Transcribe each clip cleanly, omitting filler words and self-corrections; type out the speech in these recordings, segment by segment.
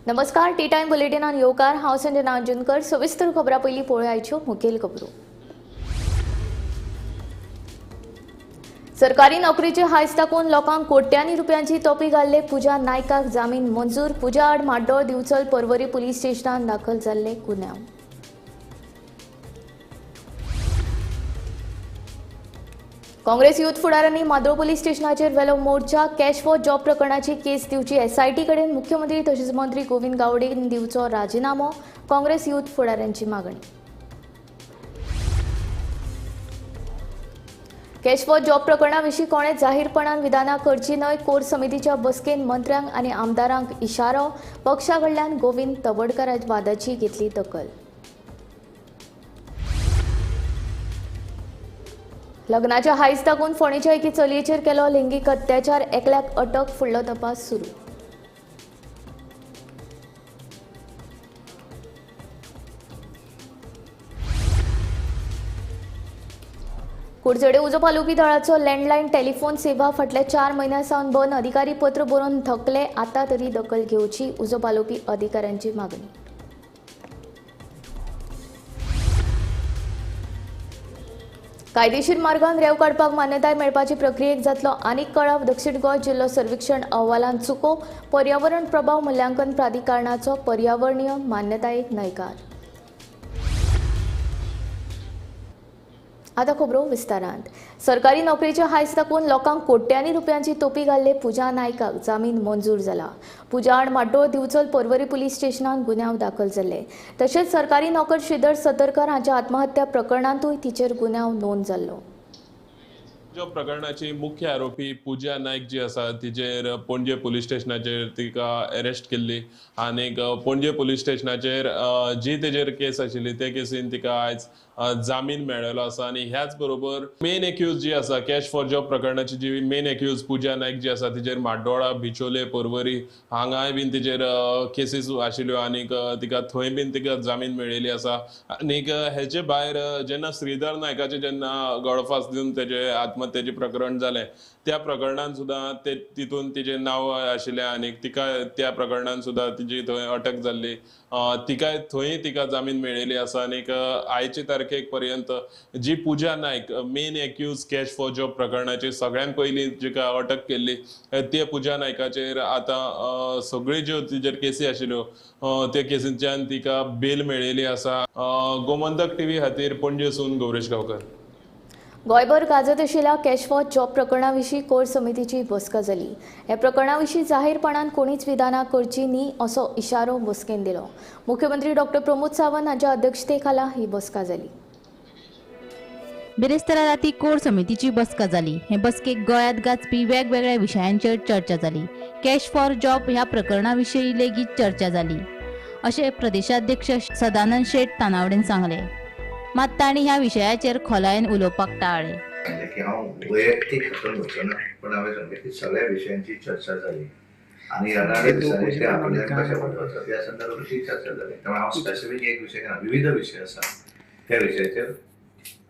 नमस्कार, T time बुलेटिनान येवकार. हांव संजना अंजुनकर. सविस्तर खबरां पयलीं पळोवया मुखेल खबरो. सरकारी नोकरीचे हायस दाखोवन लोकांक कोट्यांनी रुपयांची तोपी घाल्ले पूजा नायकाक जामीन मंजूर. पूजा आड म्हाड्डोळ दिवचल पर्वरी पुलीस स्टेशनान दाखल जाल्ले गुन्यांव. काँग्रेस यूथ फुडारांनी माद्रो पुलीस स्टेशनाचेर व्हेलो मोर्चा. कॅश फॉर जॉब प्रकरणाची केस दिवची एसआयटी कडेन मुख्यमंत्री तशेंच मंत्री गोविंद गावडेन दिवचो राजिनामो. काँग्रेस यूथ फुडारांची मागणी. कॅश फॉर जॉब प्रकरणा विशीं कोणें जाहीरपणान विधानां करची न्हय. कोर समितीच्या बसकेन मंत्र्यांक आनी आमदारांक इशारो. पक्षा कडल्यान गोविंद तवडकर वादाची घेतली दखल. लग्नाच्या हायस दाखोवन फोंडेच्या एके चलयेचेर केलो लिंगीक अत्याचार. एकल्याक अटक, फुडलो तपास सुरू. कुडचडे उजो पालोवपी दळाचो लँडलायन टेलिफोन सेवा फाटल्या 4 म्हयन्यां सावन बंद. अधिकारी पत्र बरोवन थकले, आतां तरी दखल घेवची उजो पालोवपी अधिकाऱ्यांची मागणी. कायदेशीर मार्गान रेंव काडपाक मान्यताय मेळपाची प्रक्रियेक जातलो आनीक कळाव. दक्षिण गोंय जिल्लो सर्वेक्षण अहवालांत चुको. पर्यावरण प्रभाव मुल्यांकन प्राधिकरणाचो पर्यावरणीय मान्यतायेक न्हयकार. आतां खबरो विस्तारांत. सरकारी नोकरेचे हायस दाखोवन लोकांक कोट्यांनी रुपयांची तोपी घाल्ले पूजा नायकाक जामीन मंजूर जाला. पूजा आड म्हाड्डोळ दिवचल पर्वरी पुलीस स्टेशनान गुन्यांव दाखल जाल्ले. तशेंच सरकारी नोकर श्रीधर सतरकर हांच्या आत्महत्या प्रकरणांतूय तिचेर गुन्यांव नोंद जाल्लो. जॉब प्रकरणाची मुख्य आरोपी पूजा नायक जी आसा तिचेर पणजे पुलीस स्टेशनाचेर तिका अरेस्ट केल्ली आनीक पणजे पुलीस स्टेशनाचेर जी तेजेर केस आशिल्ली ते केसीन तिका आयज जामीन मेळ्ळेलो आसा. आनी ह्याच बरोबर मेन एक्यूज जी आसा कॅश फॉर जॉब प्रकरणाची जी मेन एक्यूज पूजा नायक जी आसा तिचेर म्हाड्डोळा, बिचोले, पर्वरी हांगाय बीन तिचेर केसीस आशिल्ल्यो आनीक तिका थंय बीन तिका जामीन मेळिल्ली आसा. आनीक हेचे भायर जेन्ना श्रीधर नायकाचे जेन्ना गळफास दिवन तेजे आत्महत्येचें प्रकरण जालें त्या प्रकरणान सुद्दां ते तितून तिचें नांव आशिल्लें आनीक तिका त्या प्रकरणान सुद्दां तिची थंय अटक जाल्ली. तिका थंय तिका जामीन मेळिल्ली आसा. आनीक आयचे तारखेक पर्यंत जी Pooja Naik main accused cash for job प्रकरणाची सगळ्यात पयलीं जिका अटक केल्ली ते पूजा नायकाचेर आतां सगळ्यो ज्यो तिचेर केसी आशिल्ल्यो त्या केसींच्यान तिका बेल मेळिल्ली आसा. गोमंतक टीव्ही खातीर पणजेसून गौरेश गांवकर. गोंयभर गाजत आशिल्ल्या कॅश फॉर जॉब प्रकरणा विशीं कोर समितीची बसका जाली. ह्या प्रकरणा विशीं जाहीरपणान कोणीच विधानां करची न्ही असो इशारो बसकेन दिलो. मुख्यमंत्री डॉक्टर प्रमोद सावंत हांच्या अध्यक्षतेखाला ही बसका जाली. बिरेस्तारा राती कोर समितीची बसका जाली. हे बसकेक गोंयांत गाजपी वेगवेगळ्या विशयांचेर चर्चा जाली. कॅश फॉर जॉब ह्या प्रकरणा विशीं लेगीत चर्चा जाली अशें प्रदेशाध्यक्ष सदानंद शेट तानावडेन सांगलें. मात तांणी ह्या विशयाचेर खोलायेन उलोवपाक टाळ्ळें. की हांव वैयक्तीक हातूंत वचना, पूण हांवें सांगलें की सगळ्या विशयांची चर्चा जाली आनी येणाऱ्या दिसांनी ते आपल्यान कशें फुडें वचप ह्या संदर्भात चर्चा जाली. त्यामुळे हांव स्पेसिफीक एक विशय ना, विविध विशय आसा त्या विशयाचेर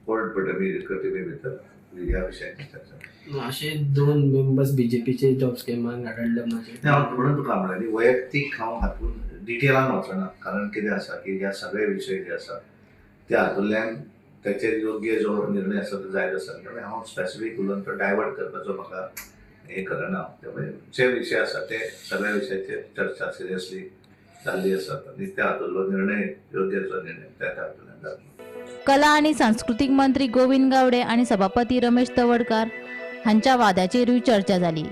कोर्ट प्रतिमे भितर ह्या विशयांची चर्चा. अशे 2 मेंबर्स बीजेपीचे जॉब स्कॅमान आढळ्ळे म्हणजे हांव म्हणून तुका म्हणलें न्ही, वैयक्तीक हांव हातूंत डिटेलान वचना, कारण कितें आसा की ह्या सगळे विशय जे आसा त्या हातूंतल्यान ताचेर योग्य जो निर्णय आसा तो जायत आसा. त्यामुळे हांव स्पेसिफीक उलोवन तो डायवर्ट करपाचो म्हाका हें करना. त्यामुळे जे विशय आसा ते सगळ्या विशयाचेर चर्चा सिरियसली जाल्ली आसा आनी त्या हातूंतलो निर्णय योग्य जो निर्णय त्या हातूंतल्यान जातलो. कला आनी सांस्कृतीक मंत्री गोविंद गावडे आनी सभापती रमेश तवडकार हांच्या वादाचेरूय चर्चा जाली.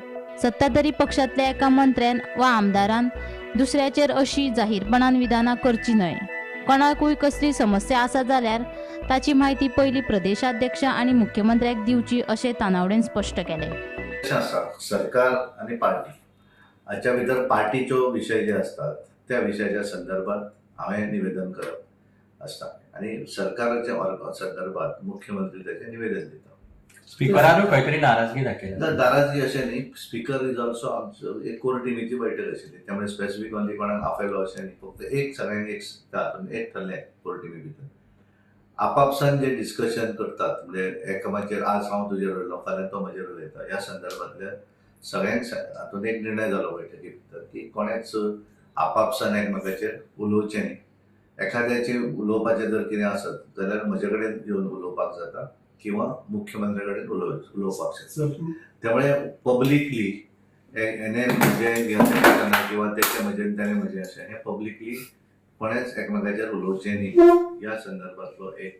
सत्ताधारी पक्षांतल्या एका मंत्र्यान वा आमदारान दुसऱ्याचेर अशी जाहीरपणान विधानां करची न्हय. कोणाकूय कसली समस्या आसा जाल्यार ताची म्हायती पयली प्रदेशाध्यक्ष आनी मुख्यमंत्र्याक दिवची अशें तानावडेन स्पश्ट केलें. आसा सरकार आनी पार्टी हाच्या भितर पार्टीच्यो विशय जे आसतात त्या विशयाच्या संदर्भात हांवें निवेदन करप आसता आनी सरकाराच्या संदर्भात मुख्यमंत्री ताचें निवेदन दिता. स्पीकरानूय खंय तरी नाराजगी दाखयल्या. नाराजगी अशें न्ही, स्पीकर is also आमचो एक कोर टिमीची बैठक आशिल्ली, त्यामुळे स्पेसिफीक ओनली कोणाक आपयलो अशें न्ही, फक्त एक सगळ्यांनी एक हातून एक ठरलें कोर टिमी भितर आपापसान जे डिस्कशन करतात म्हणजे एकामेकाचेर आज हांव तुजेर उलयलो फाल्यां तो म्हजेर उलयता ह्या संदर्भांतल्या सगळ्यांक हातून एक निर्णय जालो बैठकी भितर की कोणेच आपापसान एकमेकाचेर उलोवचें न्ही. एखाद्याचें उलोवपाचें जर कितें आसत जाल्यार म्हजे कडेन येवन उलोवपाक जाता किंवा मुख्यमंत्र्या कडेन उलोवपाक शकता. त्यामुळे पब्लिकली हेणे म्हजें हें किंवा तेचें म्हजें तेणें म्हजें अशें हें पब्लिकली कोणेच एकमेकाचेर उलोवचें न्ही ह्या संदर्भातलो एक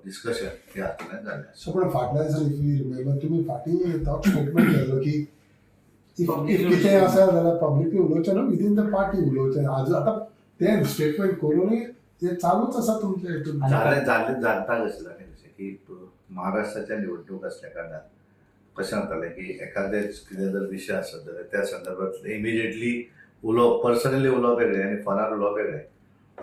डिस्कशन ह्या हातूंतल्यान जालें आसा. सो पण फाटल्या दिसा if you remember तुमी फाटीं तो स्टेटमेंट केल्लो की if कितें आसा जाल्यार पब्लिकली उलोवचें न्हू, विदीन the party उलोवचें. आज आतां तें स्टेटमेंट करूनय तें चालूच आसा तुमचें हितून. जालें जालें जाता कशें जालें कशें की महाराष्ट्राच्या निवडणूक आसल्या कारणान कशें जातालें की एखादेच कितें जर विशय आसत जाल्यार त्या संदर्भात इमिजिएटली उलोवप, पर्सनली उलोवप वेगळें आनी फोनार उलोवप वेगळें.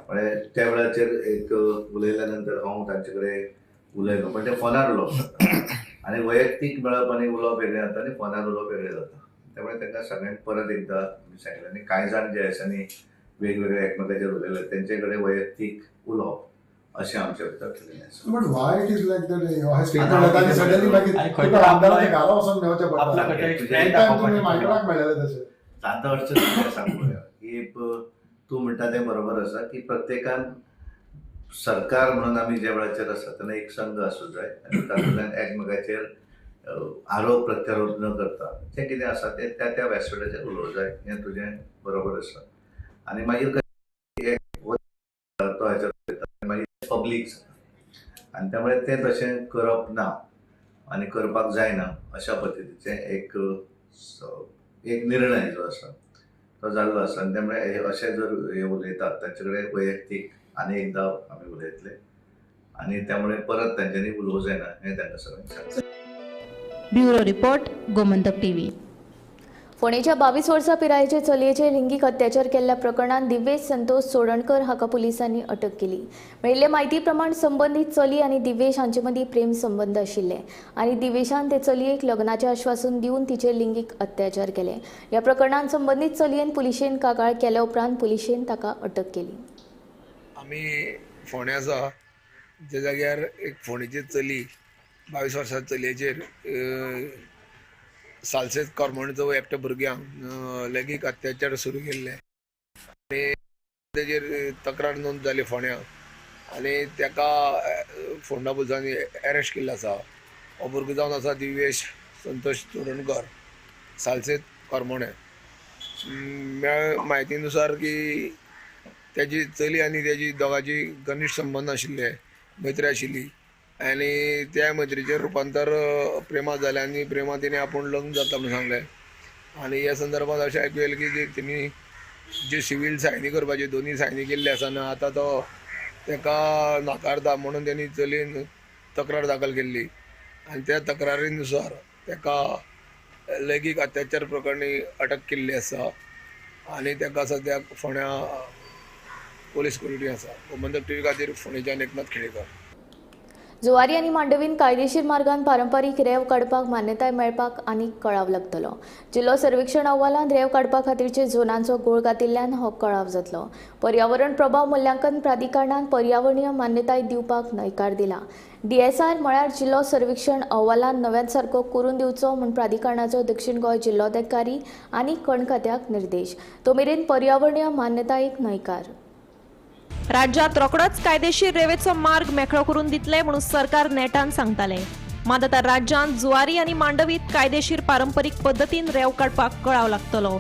म्हळ्यार त्या वेळाचेर एक उलयल्या नंतर हांव तांचे कडेन उलयलो, पण ते फोनार उलोवप जाता आनी वैयक्तीक मेळप आनी उलोवप वेगळें जाता आनी फोनार उलोवप वेगळें जाता. त्यामुळे तांकां सगळ्यांक परत एकदां आमी सांगलें आनी कांय जाण जे आसा न्ही वेगवेगळे एकमेकाचेर उलयले तेंचे कडेन वैयक्तीक उलोवप अशें आमच्या भितर ठरलेलें आसा. But why it is like that हें स्टेटमेंट जाता आनी सडनली मागीर तुका आमदाराच्या घरा वचून मेळचें पडटा. तुमी मायकलाक मेळ्ळेलें तशें. आतां अशें सांगूया की तूं म्हणटा तें बरोबर आसा की प्रत्येकान सरकार म्हणून आमी ज्या वेळाचेर आसा तेन्ना एक संघ आसूं जाय आनी तातूंतल्यान एकमेकाचेर आरोप प्रत्यारोप न करता तें कितें आसा तें त्या त्या व्यासपिठाचेर उलोवंक जाय, हें तुजें बरोबर आसा. आनी मागीर तो हेचेर उलयता आनी मागीर पब्लीक जाता आनी त्यामुळे तें तशें करप ना आनी करपाक जायना अशा पद्दतीचें एक निर्णय जो आसा तो जाल्लो आसा. आनी त्यामुळे अशें जर हे उलयतात तांचे कडेन वैयक्तीक आनी एकदां आमी उलयतले आनी त्यामुळे परत तांच्यांनी उलोवंक जायना हें तांकां सगळ्यांक सांगता. Bureau report, Gomantak TV. फोंडेच्या 22 वर्सां पिरायेचे चलयेचेर लिंगीक अत्याचार केल्ल्या प्रकरणांत दिव्येश संतोष चोडणकर हाका पुलिसांनी अटक केली. मेळिल्ले म्हायती प्रमाण संबंदीत चली आनी दिव्येश हांचे मदीं प्रेम संबंद आशिल्ले आनी दिव्येशान ते चलयेक लग्नाचें आश्वासन दिवन तिचेर लिंगीक अत्याचार केले. ह्या प्रकरणांत संबंदीत चलयेन पुलिशेन कागाळ केल्या उपरांत पुलिशेन ताका अटक केली. आमी फोंडे आसा ज्या जाग्यार एक फोंडेची चली 22 वर्सां चलयेचेर सालसेत करमणचो एकट्या भुरग्यांक लैंगीक अत्याचार सुरू केल्ले आनी तेजेर तक्रार नोंद जाली फोंड्या आनी ताका फोंडा पुलिसांनी अरेस्ट केल्लो आसा. हो भुरगो जावन आसा दिव्येश संतोष चोडणकर, सालसेत करमणे. मेळ म्हायती नुसार की तेजी चली आनी तेजी दोगांची घनिश्ट संबंद आशिल्ले, मैत्री आशिल्ली आनी त्या मैत्रीचें रुपांतर प्रेमात जालें आनी प्रेमात तिणें आपूण लग्न जाता म्हणून सांगलें. आनी ह्या संदर्भात अशें आयकूं येयलें की तिणी जे सिवील सायनी करपाचे दोनी सायनी केल्ले आसा आनी आतां तो ताका नाकारता म्हणून तेणी चलयेन तक्रार दाखल केल्ली आनी त्या तक्रारीनुसार ताका लैंगीक अत्याचार प्रकरणी अटक केल्ली आसा आनी ताका सद्याक फोंड्या पोलीस कोठडी आसा. गोमंतक टीव्ही खातीर फोंडेच्यान एकनाथ खेडेकर. जुवारी आनी मांडवीन कायदेशीर मार्गान पारंपारीक रेंव काडपाक मान्यताय मेळपाक आनीक कळाव लागतलो. जिल्लो सर्वेक्षण अहवालांत रेंव काडपा खातीरचे झोनांचो गोळ घातिल्ल्यान हो कळाव जातलो. पर्यावरण प्रभाव मुल्यांकन प्राधिकरणान पर्यावरणीय मान्यताय दिवपाक न्हयकार दिला. डीएसआर म्हळ्यार जिल्लो सर्वेक्षण अहवालान नव्यान सारको करून दिवचो म्हूण प्राधिकरणाचो दक्षिण गोंय जिल्लोधिकारी आनी खण खात्याक निर्देश. तो मेरेन पर्यावरणीय मान्यतायेक न्हयकार. राज्यात रोखडोच कायदेशीर रेवेचो मार्ग मेकळो करून दितले म्हणून सरकार नेटान सांगताले. मात आतां राज्यांत जुवारी आनी मांडवीत कायदेशीर पारंपरीक पद्दतीन रेंव काडपाक कळाव लागतलो.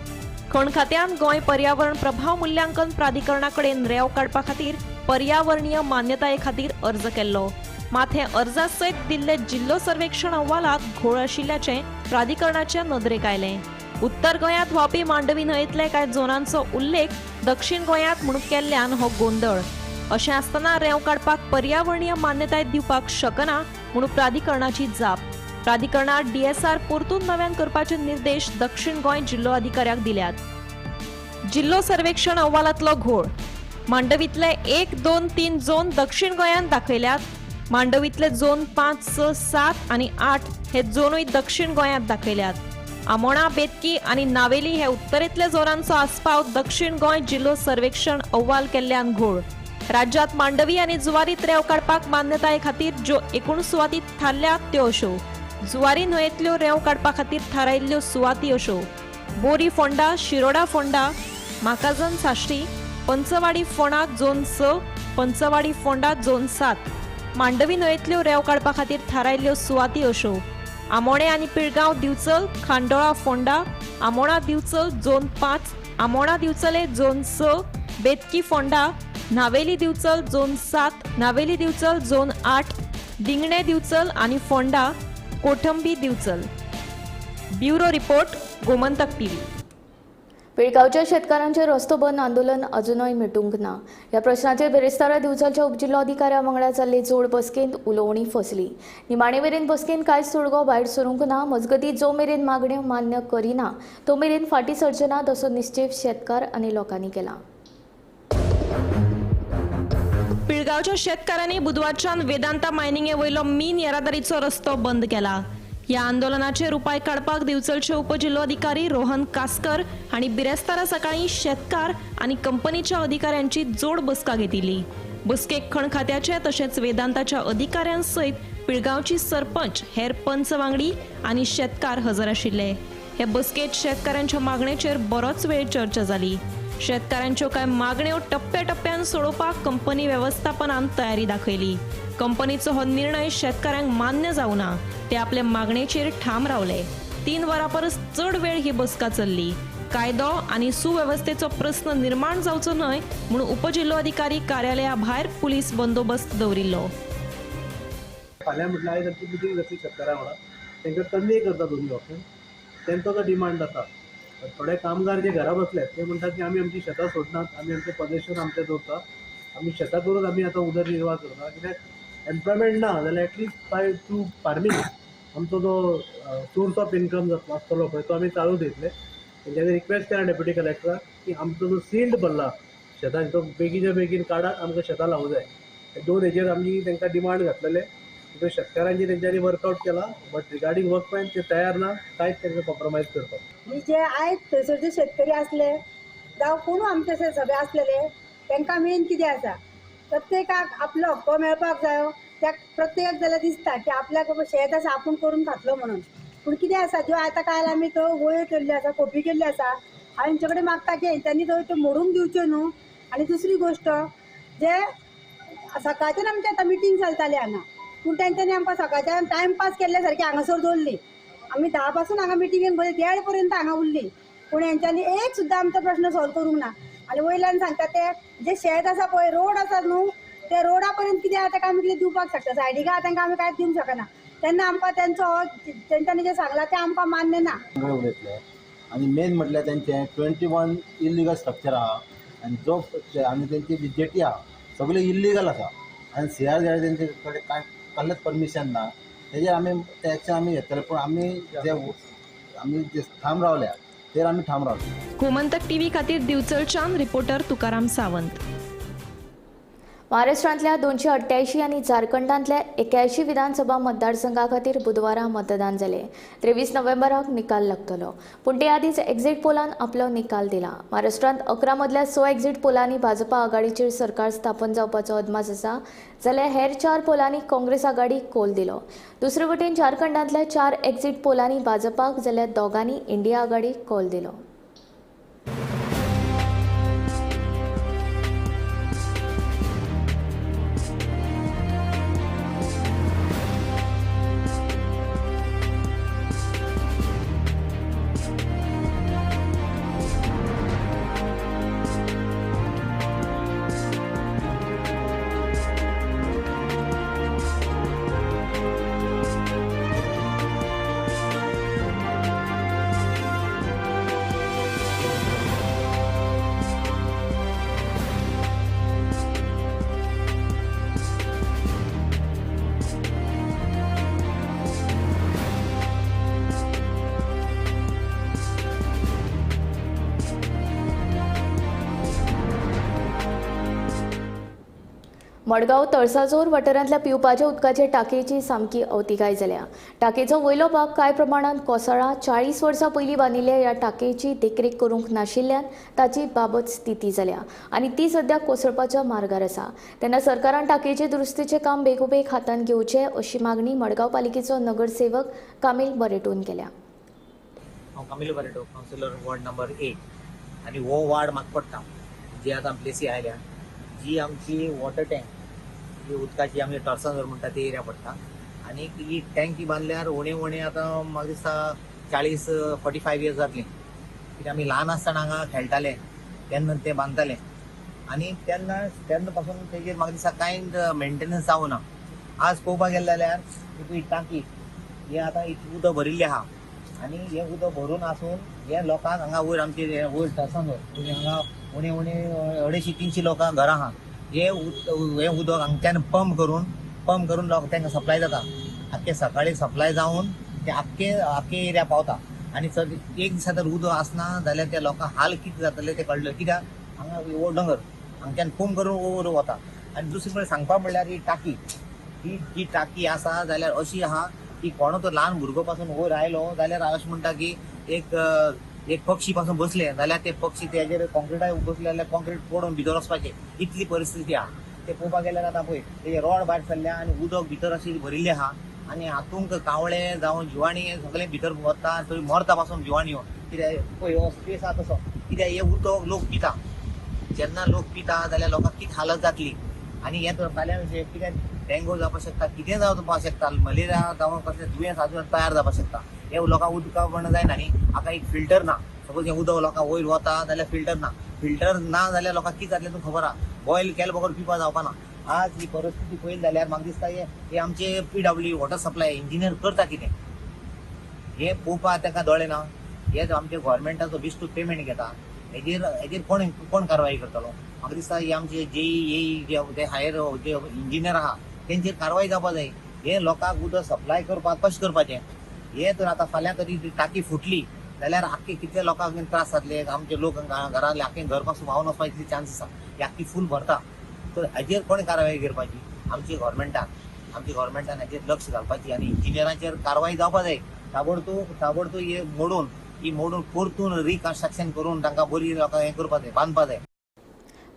खण खात्यान गोंय पर्यावरण प्रभाव मुल्यांकन प्राधिकरणा कडेन रेंव काडपा खातीर पर्यावरणीय मान्यताये खातीर अर्ज केल्लो. मात हे अर्जा सयत दिल्ले जिल्लो सर्वेक्षण अहवालात घोळ आशिल्ल्याचें प्राधिकरणाच्या नदरेक आयलें. उत्तर गोंयांत व्हांवपी मांडवी न्हंयेंतले कांय झोनांचो उल्लेख दक्षिण गोंयांत म्हणून केल्ल्यान हो गोंदळ. अशें आसतना रेंव काडपाक पर्यावरणीय मान्यताय दिवपाक शकना म्हणून प्राधिकरणाची जाप. प्राधिकरणान डीएसआर परतून नव्यान करपाचे निर्देश दक्षिण गोंय जिल्लो अधिकाऱ्याक दिल्यात. जिल्लो सर्वेक्षण अहवालांतलो घोळ. मांडवींतले 1, 2, 3 झोन दक्षिण गोंयांत दाखयल्यात. मांडवींतले झोन 5, 6, 7 आनी 8 हे झोनूय दक्षिण गोंयांत दाखयल्यात. आमोणा, बेतकी आनी नावेली हे उत्तरेंतल्या झोनांचो आस्पाव दक्षिण गोंय जिल्लो सर्वेक्षण अहवाल केल्ल्यान घोळ. राज्यांत मांडवी आनी जुवारीत रेंव काडपाक मान्यताये खातीर ज्यो एकूण सुवाती थारल्यात त्यो अश्यो. जुवारी न्हंयेंतल्यो रेंव काडपा खातीर थारायिल्ल्यो सुवाती अश्यो: बोरी फोंडा, शिरोडा फोंडा, माकाजन साश्टी, पंचवाडी फोंडा झोन 6, पंचवाडी फोंडा झोन 7. मांडवी न्हंयेंतल्यो रेंव काडपा खातीर थारायल्ल्यो सुवाती अश्यो: आमोणें आनी पिळगांव दिवचल, खांडोळा फोंडा, आमोणा दिवचल झोन 5, आमोणा दिवचले zone 6, Betki Ponda, Navelim Divchal zone 7, Navelim Divchal zone 8, Dingne Divchal आनी Ponda, Kothambi Divchal. Bureau report, Gomantak TV. पिळगांवच्या शेतकारांचे रस्तो बंद आंदोलन अजुनूय मिटूंक ना. ह्या प्रश्नाचेर बिरेस्तारा दिवचलच्या उपजिल्लोधिकाऱ्या वांगडा जाल्ले जोड बसकेंत उलोवणी फसली. निमाणे मेरेन बसकेंत कांयच तोडगो भायर सरूंक ना. मजगतीं जो मेरेन मागण्यो मान्य करिना तो मेरेन फाटीं सरचे नात असो निश्चेप शेतकार आनी लोकांनी केला. पिळगांवच्या शेतकारांनी बुधवारच्यान वेदांता मायनिंगे वयलो मीन येरादारीचो रस्तो बंद केला. ह्या आंदोलनाचेर उपाय काडपाक दिवचलचे उपजिल्लोधिकारी रोहन कासकर हांणी बिरेस्तारा सकाळीं शेतकार आनी कंपनीच्या अधिकाऱ्यांची जोड बसका घेतिल्ली. बसकेक खण खात्याचे तशेंच वेदांताच्या अधिकाऱ्यां सयत पिळगांवची सरपंच, हेर पंच वांगडी आनी शेतकार हजर आशिल्ले. हे बसकेंत शेतकारांच्या मागणेचेर बरोच वेळ चर्चा जाली. शेतकारांच्यो कांय मागण्यो टप्प्याटप्प्यान सोडोवपाक कंपनी वेवस्थापनान तयारी दाखयली. कंपनीचो हो निर्णय शेतकारांक मान्य जावना, ते आपले मागणेचेर ठाम रावले. 3 वरां परस चड वेळ ही बसका चल्ली. कायदो आनी सुवेवस्थेचो प्रस्न निर्माण जावचो न्हय म्हूण उपजिल्लोधिकारी कार्यालया भायर पुलीस बंदोबस्त दवरिल्लो. फाल्यां म्हटल्यार आयज आमची मिटींग जातली शेतकारां वांगडा, तांकां कन्वे करता दोनूय ऑप्शन. तांचो जो डिमांड आसा, थोडे कामगार जे घरा बसले ते म्हणटात की आमी आमची शेतां सोडनात, आमी आमचें पॉझेशन आमचें दवरता, आमी शेतां करून आमी आतां उदरनिर्वाह करता. कित्याक एम्प्लॉयमेंट ना जाल्यार एटलिस्ट बाय थ्रू फार्मींग आमचो जो सोर्स ऑफ इन्कम जातलो आसतलो पळय तो आमी चालू दवरतले. तेंच्यांनी रिक्वेस्ट केला डेप्युटी कलेक्टराक की आमचो जो सिल्ड भरला शेतान तो बेगीच्या बेगीन काडात, आमकां शेतां लावूं जाय. 2 हेजेर आमी तांकां डिमांड घातलेले. त्यो शेतकारांची तेंच्यांनी वर्कआउट केला, बट रिगार्डींग वर्कमॅन ते तयार ना, कांयच तांकां कॉम्प्रोमायज करपाक. जे आयज थंयसर जे शेतकरी आसले जावं कोणू आमचे सगळे आसलेले तांकां मेन कितें आसा, प्रत्येकाक आपलो हक्क मेळपाक जायो. त्या प्रत्येकाक जाल्यार दिसता की आपल्याक शेत आसा आपूण करून खातलो म्हणून. पूण कितें आसा, ज्यो आतां काल आमी तो वयर केल्ल्यो आसा, कॉपी केल्ल्यो आसा, हांव हेंचे कडेन मागता की हेंच्यांनी तो मोडून दिवच्यो न्हू. आनी दुसरी गोश्ट, जे सकाळच्यान आमची आतां मिटींग चलताली हांगा, पूण तेंच्यांनी आमकां सकाळच्यान टायमपास केल्ल्या सारकी हांगासर दवरली. आमी 10 पासून हांगा मिटिंगेन बरें 1:30 पर्यंत हांगा उरली, पूण हेंच्यांनी एक सुद्दां आमचो प्रश्न सॉल्व करूंक ना. आनी वयल्यान सांगता ते जे शेत आसा पळय, रोड आसा न्हू, ते रोडा पर्यंत कितें आसा ताका आमी कितें दिवपाक शकता, सायडीक आसा तांकां आमी कांयच दिवंक शकना. तेन्ना आमकां तेंचो तेंच्यांनी जें सांगलां तें आमकां मान्य ना. उलयतले आनी मेन म्हटल्यार तेंचें 21 इलिगल स्ट्रक्चर आहा आनी जो आनी तेंची जी जेटी आहा सगळी इल्लिगल आसा आनी सी आर जें तेंचे कडेन कांय कसलेंच परमिशन ना. तेजेर आमी ते एक्शन आमी घेतले, पूण आमी जे आमी जे ठाम रावल्या तेर आमी ठाम रावले. गोमंतक टीव्ही खातीर दिवचलच्यान रिपोर्टर तुकाराम सावंत. महाराष्ट्रांतल्या 288 आनी झारखंडांतल्या 81 विधानसभा मतदारसंघा खातीर बुधवारा मतदान जालें. 23 नोव्हेंबराक निकाल लागतलो, पूण ते आदींच एक्झिट पोलान आपलो निकाल दिला. महाराष्ट्रांत 11 मदल्या 6 एक्झिट पोलांनी भाजपा आघाडीचेर सरकार स्थापन जावपाचो अदमास आसा, जाल्यार हेर 4 पोलांनी काँग्रेस आघाडीक कोल दिलो. दुसरे वटेन झारखंडांतल्या 4 एक्झिट पोलांनी भाजपाक जाल्यार 2 इंडिया आघाडीक कोल दिलो. मडगांव तळसाजोर वाठारांतल्या पिवपाच्या उदकाचे टाकयेची सामकी अवतिकाय जाल्या. टाकयेचो वयलो भाग कांय प्रमाणांत कोसळ्ळा. 40 वर्सां पयलीं बांदिल्ल्या ह्या टाकयेची देखरेख करूंक नाशिल्ल्यान ताची बाबत स्थिती जाल्या आनी ती सद्या कोसळपाच्या मार्गार आसा. तेन्ना सरकारान टाकयेचे दुरुस्तीचें काम बेगोबेग हातांत घेवचें अशी मागणी मडगांव पालिकेचो नगरसेवक कामील बरेटोन केल्या. हांव Camilo Barreto, councillor ward number 8. आनी हो वार्ड म्हाका पडटा जी आतां प्लेसी आयल्या जी आमची वॉटर टँक जी उदकाची आमी टर्सन म्हणटा ती एरिया पडटा आनी ही टँकी बांदल्यार उणे उणे आतां म्हाका दिसता 40-45 इयर्स जातली. कित्याक आमी ल्हान आसतना हांगा खेळटाले तेन्ना ते बांदताले आनी तेन्ना तेन्ना पासून तेजेर म्हाका दिसता कांय मेंटेनन्स जावना. आज पळोवपाक गेले जाल्यार ही टांकी हे आतां इतलें उदक भरिल्लें आहा आनी हें उदक भरून आसून हे लोकांक हांगा वयर आमचे वयर टर्सन हांगा उणे उणे 250-300 लोकांक घरां आहा. हे उदक हांगच्यान पंप करून लोक तांकां सप्लाय जाता. आख्खे सकाळी सप्लाय जावन ते आख्खे आख्खे एरिया पावता आनी चड एक दिसा जर उदक आसना जाल्यार त्या लोकांक हाल कितें जातले ते कळ्ळें. कित्याक हांगा हो दोंगर हांगच्यान पंप करून वयर वता. आनी दुसरें म्हणल्यार सांगपा म्हणल्यार ही टाकी ही जी टाकी आसा जाल्यार अशी आहा की कोणो तो ल्हान भुरगो पासून वयर आयलो जाल्यार अशें म्हणटा की एक एक पक्षी पासून बसले जाल्यार ते पक्षी तेजेर कॉन्क्रिटाक बसले जाल्यार कॉन्क्रीट पडून भितर वचपाचें इतली परिस्थिती आहा. ते पळोवपाक गेल्यार आतां पळय तेजे रोड भायर सरल्या आनी उदक भितर अशी भरिल्लें आहा आनी हातूंक कावळे जावं जिवाणी सगळें भितर वता थंय मरता पासून जिवाणी. कित्याक पळय हो स्पेस आहा तसो कित्याक हें उदक लोक पिता जेन्ना लोक पिता जाल्यार लोकांक कितें हालत जातली आनी हें फाल्यां कितें डेंगू जावपाक शकता, कितें जावपाक शकता, मलेरिया जावं कसलें दुयेंस आजून तयार जावपाक शकता. हे लोकांक उदका पण जायना न्ही. हाका एक फिल्टर ना. सपोज हें उदक लोकांक वयर वता जाल्यार फिल्टर ना, फिल्टर ना जाल्यार लोकांक कितें जातलें तुमकां खबर आहा. बॉयल केले बगर पिवपा जावपा ना. आज ही परिस्थिती पळयली जाल्यार म्हाका दिसता हे आमचे PW water supply engineer करता कितें हें पळोवपाक तांकां दोळे ना. हे आमचे गव्हर्मेंटाचो बेश्टो पेमेंट घेता हेजेर हेजेर कोण कोण कारवाई करतलो. म्हाका दिसता हे आमचे जेई जे ते हायर जे इंजिनियर आहा तेंचेर कारवाई जावपा जाय. हे लोकांक उदक सप्लाय करपाक कशें करपाचें हें तर आतां फाल्यां तरी टाकी फुटली जाल्यार आख्खे कितले लोकांक त्रास जातले. आमचे लोक घरांतले आख्खे घर पासून व्हांवन वचपा इतली चान्स आसा. ही आख्खी फूल भरता तर हाजेर कोण कारवाई करपाची आमची गव्हर्मेंटान. आमची गव्हर्मेंटान हाजेर लक्ष घालपाची आनी इंजिनियरांचेर कारवाई जावपा जाय. ताबडतोब ताबडतोब हे मोडून ही मोडून परतून रिकन्स्ट्रक्शन करून तांकां बरी लोकांक हें करपा जाय, बांदपा जाय.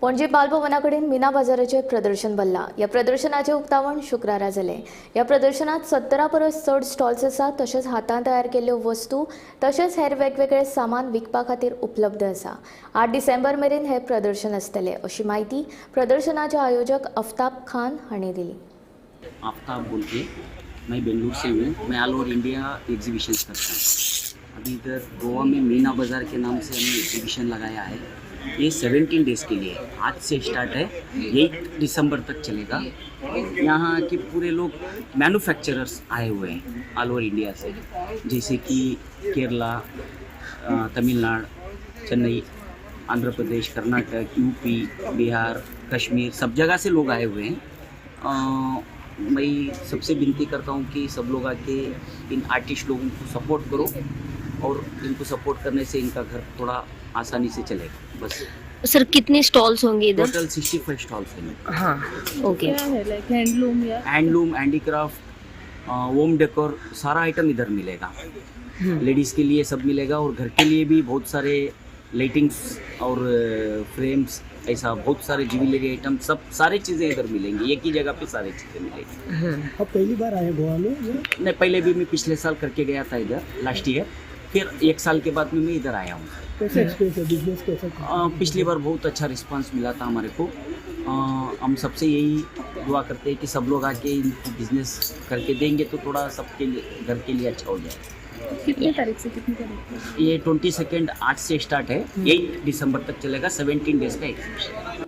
पणजे बालभवना कडेन मीना बाजाराचें प्रदर्शन भरलां. ह्या प्रदर्शनाचें उक्तावण शुक्रारा जालें. ह्या प्रदर्शनांत 70 परस चड स्टॉल्स आसात. तशेंच हातान तयार केल्ल्यो वस्तू तशेंच हेर वेगवेगळे सामान विकपा खातीर उपलब्ध आसा. 8 डिसेंबर मेरेन हें प्रदर्शन आसतलें अशी म्हायती प्रदर्शनाचे आयोजक आफ्ताब खान हांणी दिली. आफ्ताब बोल के मैं बेंगलुरु से हूँ. मैं ऑल ओवर इंडिया एग्जीबिशन करता हूँ. अभी इधर गोवा में मीना बाज़ार के नाम से हमने एग्जीबिशन लगाया है. ये 17 डेज़ के लिए आज से स्टार्ट है, 8 दिसंबर तक चलेगा. यहाँ के पूरे लोग मैन्युफैक्चरर्स आए हुए हैं ऑल ओवर इंडिया से, जैसे कि केरला, तमिलनाडु, चेन्नई, आंध्र प्रदेश, कर्नाटक, यूपी, बिहार, कश्मीर, सब जगह से लोग आए हुए हैं. मैं सबसे विनती करता हूँ कि सब लोग आके इन आर्टिस्ट लोगों को सपोर्ट करो और इनको सपोर्ट करने से इनका घर थोड़ा आसानी से चलेगा. बस. सर कितने स्टॉल्स होंगे इधर? टोटल 65 स्टॉल्स हैं. हाँ, ओके. क्या है, लाइक हैंडलूम या हैंडलूम, हैंडीक्राफ्ट, होम डेकोर, सारा आइटम इधर मिलेगा. लेडीज़ के लिए सब मिलेगा और घर के लिए भी बहुत सारे लाइटिंग्स और फ्रेम्स, ऐसा बहुत सारे ज्वेलरी आइटम, सब सारे चीज़ें इधर मिलेंगी. एक ही जगह पे सारी चीज़ें मिलेंगी. आप पहली बार आए गोवा में? नहीं, पहले भी मैं पिछले साल करके गया था इधर, लास्ट ईयर. फिर एक साल के बाद में मैं इधर आया हूँ. कैसा एक्सपीरियंस है, बिजनेस कैसा? पिछली बार बहुत अच्छा रिस्पांस मिला था हमारे को. हम सबसे यही दुआ करते हैं कि सब लोग आके इनको बिजनेस करके देंगे तो थोड़ा सबके लिए, घर के लिए अच्छा हो जाए. कितनी तारीख से कितनी तारीख? ये 22 आज से स्टार्ट है, 8 दिसंबर तक चलेगा. 17 डेज का एग्जीबिशन.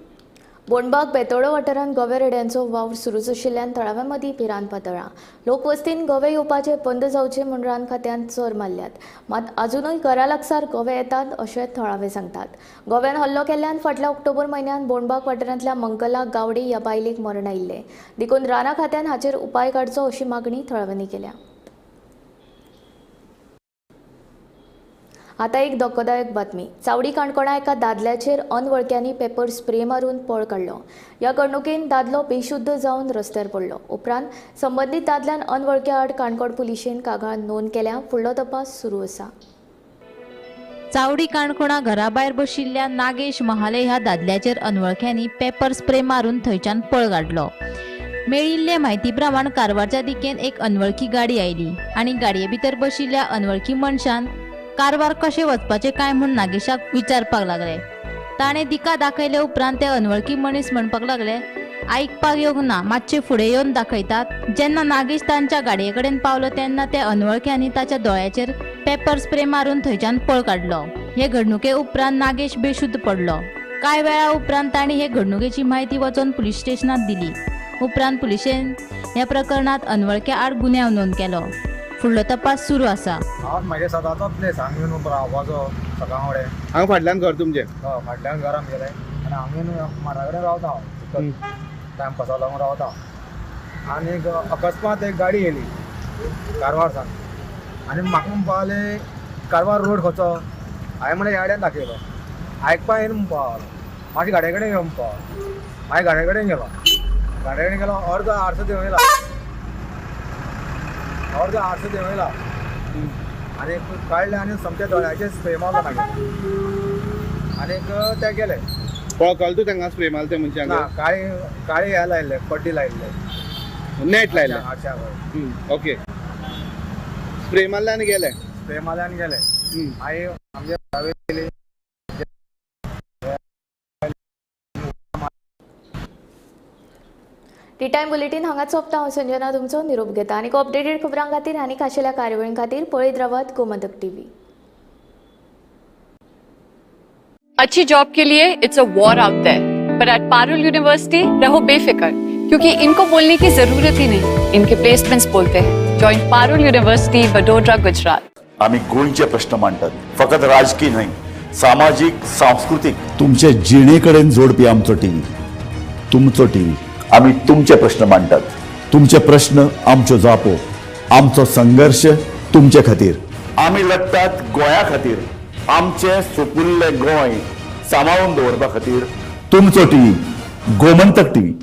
बोंडबाग बेतोडो वाठारांत गवे रेड्यांचो वावर सुरूच आशिल्ल्यान थळाव्यां मदीं भिरांत पातळ्ळा. लोकवस्तीन गवे येवपाचे बंद जावचे म्हूण रान खात्यान चर मारल्यात, मात आजुनूय घरा लागसार गवे येतात अशें थळावे सांगतात. गव्यान हल्लो केल्ल्यान फाटल्या ऑक्टोबर म्हयन्यांत बोंडबाग वाठारांतल्या मंगला गावडे ह्या बायलेक मरण आयिल्लें. देखून रानां खात्यान हाचेर उपाय काडचो अशी मागणी थळाव्यांनी केल्या. आता एक धक्कोदायक बातमी. चावडी काणकोणा एका दादल्याचेर अनवळख्यांनी पेपर स्प्रे मारून पळ काडलो. ह्या घडणुकेन दादलो बेशुद्ध जावन रस्त्यार पडलो. उपरांत संबंदीत दादल्यान अनवळख्या आड काणकोण पुलिशेन कागाळ नोंद केल्या. फुडलो तपास सुरू आसा. चावडी काणकोणा घराभायर बशिल्ल्या नागेश महाले ह्या दादल्याचेर अनवळख्यांनी पेपर स्प्रे मारून थंयच्यान पळ काडलो. मेळिल्ले म्हायती प्रमाण कारवारच्या दिकेन एक अनवळखी गाडी आयली आनी गाडये भितर बशिल्ल्या अनवळखी मनशान कारवार कशें वचपाचें काय म्हूण नागेशाक विचारपाक लागले. ताणें दिका दाखयले उपरांत ते अनवळखी मनीस म्हणपाक लागले, आयकपाक येवंक ना, मातशे फुडें येवन दाखयतात. जेन्ना नागेश तांच्या गाडये कडेन पावलो तेन्ना त्या अनवळख्यांनी ताच्या दोळ्याचेर पेपर स्प्रे मारून थंयच्यान पळ काडलो. हे घडणुके उपरांत नागेश बेशुद्ध पडलो. कांय वेळा उपरांत तांणी हे घडणुकेची म्हायती वचून पुलीस स्टेशनात दिली. उपरांत पुलिशेन ह्या प्रकरणात अनवळख्या आड गुन्यांव नोंद केलो. फुडलो तपास सुरू आसा. हांव म्हागे सदांचो प्लेस हांगा येवन रावपाचो सकाळ फुडें. हांगा फाटल्यान घर तुमचें? हय, फाटल्यान घर आमगेलें आनी हांगा येवन माडा कडेन रावता हांव, टायमपासा लागून रावता. आनी अकस्मात एक गाडी येयली कारवार सावन आनी म्हाका म्हणपा लागले कारवार रोड खंयचो. हांवें म्हणलें ह्या गाडयेन दाखयलो, आयकपा येना म्हणपा लागलो. मातशें गाडये कडेन यो म्हणपा लागलो. मागीर गाडये कडेन गेलो, गाडये कडेन गेलो, अर्दो आरसो देंवयला, अर्दो आरसो देंवयला आनी काडले आनी सामक्या दोळ्याचेर स्प्रे मारलो मागीर आनीक ते गेले. वळखल तूं तांकां स्प्रे मारले ते मनशांक? ना, काळी काळी हें लायिल्लें, पड्डी लायिल्ले, नेट लायिल्लें. आरशाक. ओके, स्प्रे मारले आनी गेले. स्प्रे मारले आनी गेले. मागीर आमगे गेली. टी टायम बुलेटीन हांगाच सोंपता. हांव संजना तुमचो निरोप घेता आनी अपडेटेड खबरां खातीर आनी खाशेल्या कार्यावळीं खातीर पळयत रावात गोमंतक टीव्ही. अच्छी जॉब के लिए it's a war out there, पर एट पारुल यूनिवर्सिटी रहो बेफिक्र, क्योंकि इनको बोलने की जरूरत ही नहीं, इनके प्लेसमेंट्स बोलते हैं. Join Parul university, Vadodara, Gujarat. आम्ही गोंयचे प्रश्न मांडटात, फकत राजकीय न्हय, सामाजीक, सांस्कृतीक, तुमचे जिणे कडेन जोडपी आमचो टीव्ही, तुमचो टीव्ही. आम्ही तुमचे प्रश्न मांडटात, तुमचे प्रश्न आमच्यो जापो, आमचो संघर्श तुमचे खातीर. आमी लढटात गोंया खातीर, आमचें सोपुल्लें गोंय सांबाळून दवरपा खातीर. तुमचो टीव्ही, गोमंतक टीव्ही.